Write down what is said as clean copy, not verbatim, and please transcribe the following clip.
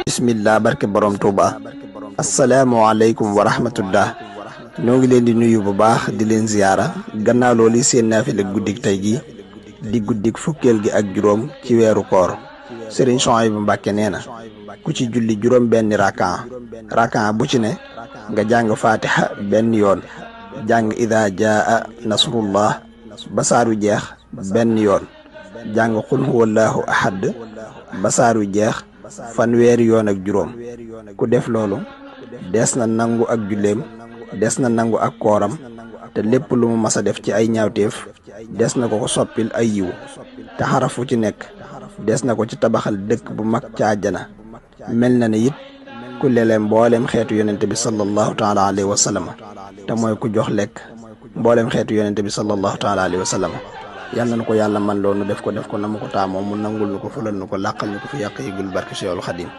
bismillah barke borom Touba. asalaamaaleykum wa rahmatullah. ñoo ngi leen di nuyu bu baax di leen ziyaara gannaaw loolu seen naafila guddik tey gi di guddik fukkeel gi ak juróom ci weeru koor. Sëriñ Souhaïbou Mbacké nee na ku ci julli juróom benn rakan bu ci ne nga jàng fatiha benn yoon jàng ida jaa nasrullah ba saaru jeex benn yoon jàng xul huwallahu ahad ba saaru jeex fanweeri yoon ak juróom. ku def loolu des na nangu ak julleem des na nangu ak kooram te lépp lu mu mas a def ci ay ñaawteef des na ko soppil ay yiw te xarafu ci nekk des na ko ci tabaxal dëkk bu mag ca àjjana. mel na ne it ku lele mboolem xeetu yonente bi sallallahu taala alayhi wa sallam te mooy ku jox lekk mboolem xeetu yonente bi sallallahu taala alayhi wa sallam. yàlla na ko yàlla man loonu def ko na mu ko taamoo mu nangul nu ko fulal nu ko làqal ñu ko fi yàq yigul barke Seexul Xadim.